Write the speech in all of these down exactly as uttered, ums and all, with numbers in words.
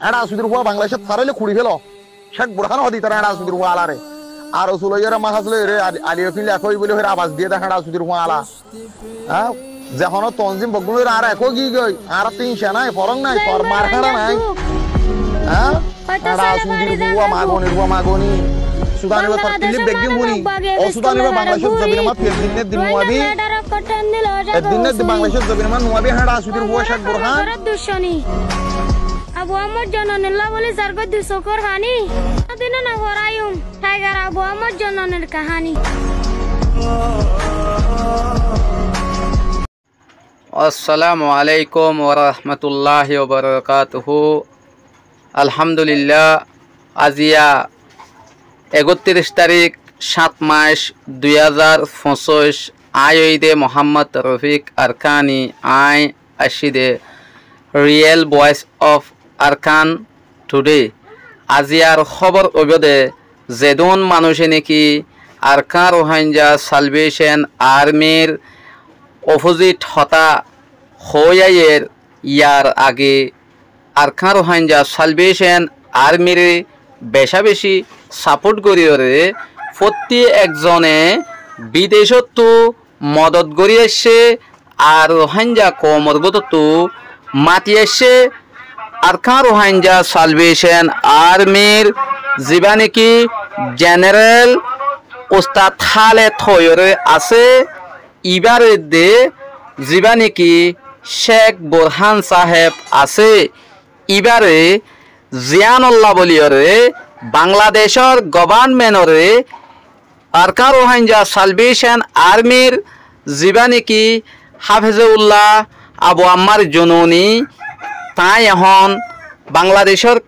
Héçe asudir fua Bangladecót faráile kuçi félo. Cék Burhán hoóde ítara héçe asudir fua aláre. Ar osu loiyóre, mahás loiyóre, ali, ali ofin lekó ói bóli hoiyóre abas diyé dé héçe asudir fua alá. Há? Ze honó tonzim beggún loiyóre añára ekó giyói, añárattú híngsa nái, forong nái, tor mar héçe nái. Há? Héçe asudir fua, magonir fua magoni. Sudanir fua tor tilíf beggún fúni. Ó Sudanir fua Bangladecór zobinor mazé tui ek din ne ek din nuabi. Ek din ne ek din Bangladecór zobinor mazé nuabi, héçe asudir fua Cék Burhán. Abu Ammar Jononilla bóli zargói dui sokór faní. Dino no foráiyum, Tiger Abu Ammar Jononir kaháni. Assalamu alaikum wa rahmatullahi wa barakatuhu. Alhamdulillah, aziya ekottiríc tarík, sát mac, dui házar foñsíc, aññí óiyi dé Muhammad Rofik Arkani, aññí aiccí dé Real Voice of Arakan Today. Aziyar hóbor óibo dé, zedún manúice néki Arakan Rohingya Salvation Armyr opposite hotá hoói aiyér, yar age Arakan Rohingya Salvation Armyre becá-becí support goríyoré, fottí ekzone bidecóttu modot gorí aiccé, ar Rohingya koumor bútottu mati aiccé. Arakan Rohingya Salvation Armyr zibá néki General Ustad Khaled hoiyóre asé, ibáre edde zibá néki Cék Burhán sáheb asé, ibáre ziyánolla bóliyoré Bangladecór governmentoré Arakan Rohingya Salvation Armyr zibá néki Hafizullah Abu Ammar Jununi, tañí ehón Bangladecór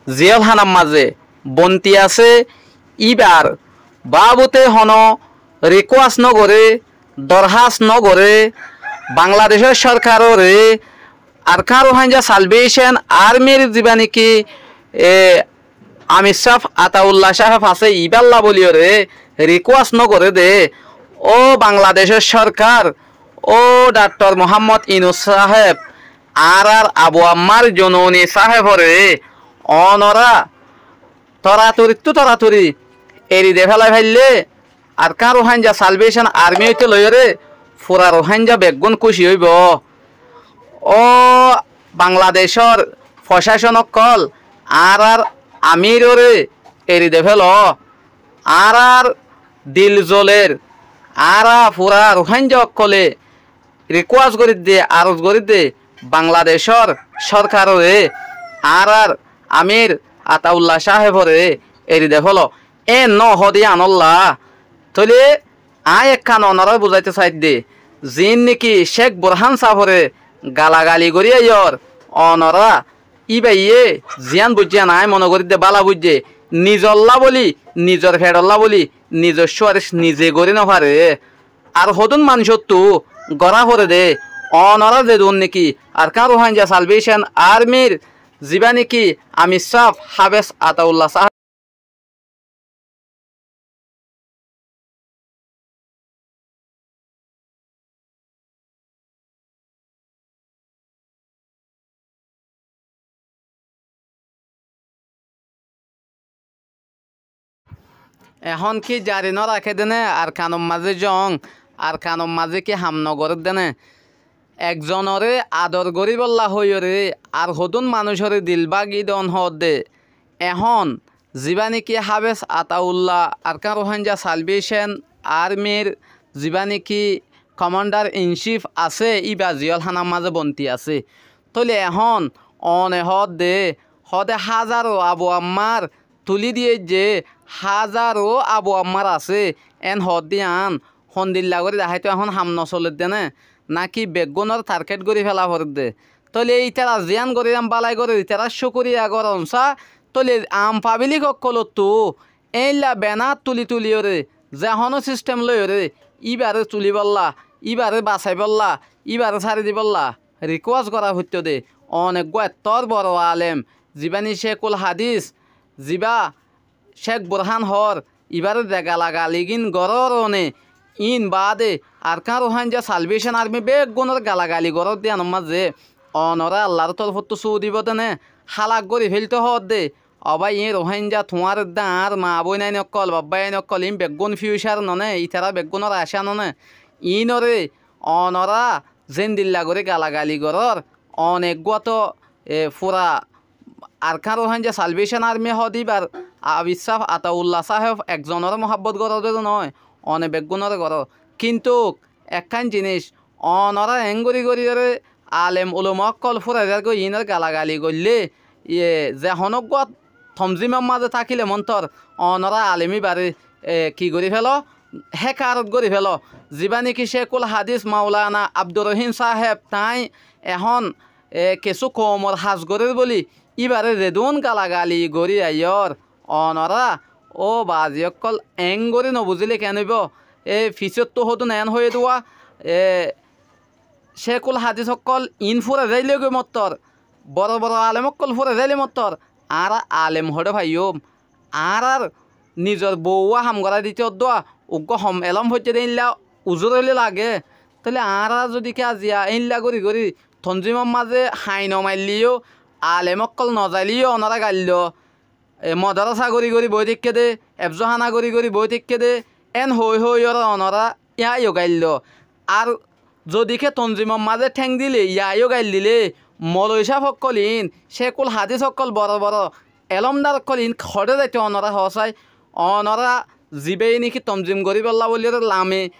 ziyólhanar mazé bonti asé, íbar baabute honó rikuás nogoré, dorhás nogoré, Bangladecór córkaróre Arakan Rohingya Salvation Armyr zibá néki, e, Amir sáf Ataullah sáheb asé, ibálla bóliyoré rikuás nogoré dé, ó Bangladecór córkar, ó dhaktor Muhammod Inus sáheb, añárár Abu Ammar Jununi sáheboré onorá toraturittú toraturi eri de félai faillé, Arakan Rohingya Salvation Army óite loiyóre fura Rohingya beggún kúci óibou. Ó Bangladecór focácon ókkol, añárár amíroré eri de félo. Añárár dil zoler, añára fura Rohingya ókkolé rikuás gorídde, aros gorídde Bangladecór córkaróre, añárár amír Ataullah sáheboré eri de félo. Éen nohó de yíanolla. Tóile aññí ekkán onoráre buzáito saidde, ziín néki Cék Burhán sáfore galagali gorí aiyór, onorá íbayé ziyán buijjé yían aññí mone gorídde bála buijjé, nizollá bóli, nizor feçollá bóli, nizor cúaric nize gorí nofaré. Ar hodún manúicottú gorá foré dé, onorá zedún néki Arakan Rohingya Salvation Armyr zibá néki amír sáf Háfez Ataullah sáf Ehón ki zari noraké dé né, Arkanor mazé zong, Arkanor mazé ki ham nogorér dé né? Ekzonoré ador goríbollá hoiyóre ar hodún manúicoré dil bági don hoódde. Ehón zibá néki Háfez Ataullah Arakan Rohingya Salvation Armyr zibá néki Commander in Chief asé, íba ziyólhanar mazé bonti asé. Tóile ehón one hoódde, hoóde házaro Abu Ammar tulí diyé dé, házaro Abu Ammar asé, én hoódde yían hondilla gorí daháito ehón ham nosolédde né, náki beggúnoré targét gorí féla forédde. Tóile ítara ziyán gorér yían bálai gorér, ítarar cúkuriya goron sá. Tóile am fabílik ókkolóttu éilla benar tuli tuliyóre, ze honó sístem loiyóre, íbaré tulíbollá, íbaré basaibólla, íbaré sári dibólla rikuás gorá foittóu dé. Oneggúa ettór boro alem, zibá né Cékul Hadís, zibá Cék Burhán hoór, ibáre de galagali gín gorór one, íin baáde Arkan Rohingya Salvation Army beggúnoré galagali gorór dé yíanor mazé onorá Allar torfóttu súu dibou dé né, hálak gorí féilto hoódde. Ó bái, iín Ruháingga tuáñr edde añár maa bóinain ókkol, babbáin ókkol, iín beggún fiúcar noné, itará beggúnor acá noné. Iínoré onorá zendilla gorí galagali gorór, one eggúa toó, e, fura Arkán Ruháingga Salvation Army hoóde íbar abiccáf Ataulla sáheb ekzonoré muhábbot goródde noó, one beggúnoré goró. Kintu ekkán jiníc, onorá eéngorí goríyoré alem uluma ókkol fúrai zargói, iínor galagali goillé, iye, ze honóggua tonzímor mazé tákile montor, onorá alem íbaré, e, ki gorí féló, hékarot gorí féló. Zibá néki Cékul Hadís Maulana Abdur Rohím sáheb tañí ehón, e, kessú koumor has gorér bóli, íbaré zedún galagali gorí aiyór, onorá, óu bazi ókkol, eéngorí nobuzíle keén óibou? E fisóttu hódun eén hoiyé dé wá, e, Cékul Hadís ókkol iín fúrai zailé goi mottor, boro boro alem ókkol fúrai zailé mottor, añára alem hoçé faiyúm? Añárár nizor bouwá ham gorái dito dé wá, uggúa hom elóm foijjé dé éilla uzur óile lage. Tóile añára zodi ki aziya éilla gorí gorí tonzímor mazé hañi nomaillé yó, alem ókkol nozailé yó onorá gail do, e, modorása gorí gorí boói táikke dé, efzóhana gorí gorí boói táikke dé, eén hoói hoóiyoré onorá yáyo gail do. Ar zodi ke tonzimor mazé théng dilé, yáyo gail dilé, moloi sáf ókkol iín, Cékul Hadís ókkol boro boro, elómdar ókkol iín hoçé zaito onorá hoó sai? Onorá zibáye néki tonzim goríbollá bóliyoré lami,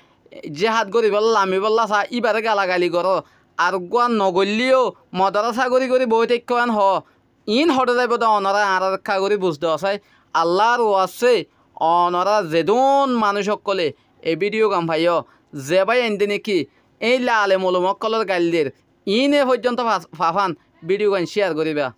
jéhad goríbollá lamibólla saá, íbaré galagali goró. Ar uggúa nogoillé yó modorása gorí gorí boói táikko eén hoó. Iín hoçé zaibou dé onorá añáráre ekká gorí buz do sai. Allár wasté onorá zedún manúic ókkolé e bídiyogan faiyó, ze báiyain de néki éilla alem uluma ókkolór gail der, iíne fóijjonto fa-, fafán bídiyogan cíyar goríba.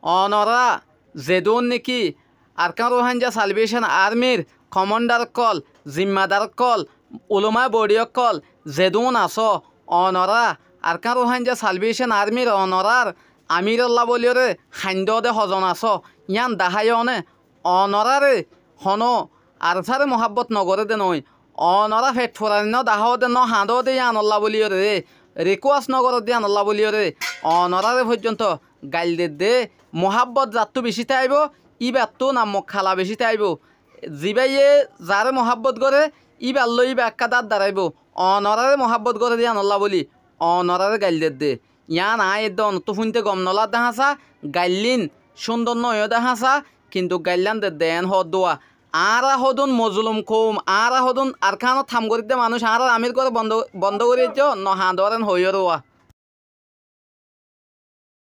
Onorá zedún néki Arkán Ruháingga Salvation Armyr komándar ókkol, zimmadar ókkol, ulumá boçi ókkol zedún asó, onorá Arkán Ruháingga Salvation Armyr onorár amírollá bóliyoré haindó de hozon asó, yían daháiyo né. Onoráre honó Arsáre muhábbot nogoré dé noói, onorá feth furani nodaháo dé, nohañdó dé yíanollá bóliyoré, rikúas nogoró dé yíanollá bóliyoré, onoráre fóijjonto gail dedde, muhábbot zattú bicí táibou, íbattú nammok hala bicí táibou. Zibáye zaré muhábbot goré, íballói íba ekká dát daráibou. Onoráre muhábbot goré dé yíanollá bóli, onoráre gail dedde. Yían aññí edde onottú fúinte gom nolá dé háñsa, gaillín cúndor nóoiyó dé háñsa, kintu gaillán dedde eén hoódde wá. Añára hódun mozulum koum, añára hódun Arkánot ham gorídde manúic, añárár amír goré bondó, bondó gorí aijjó, nohañdór eén hoóiyoré wá.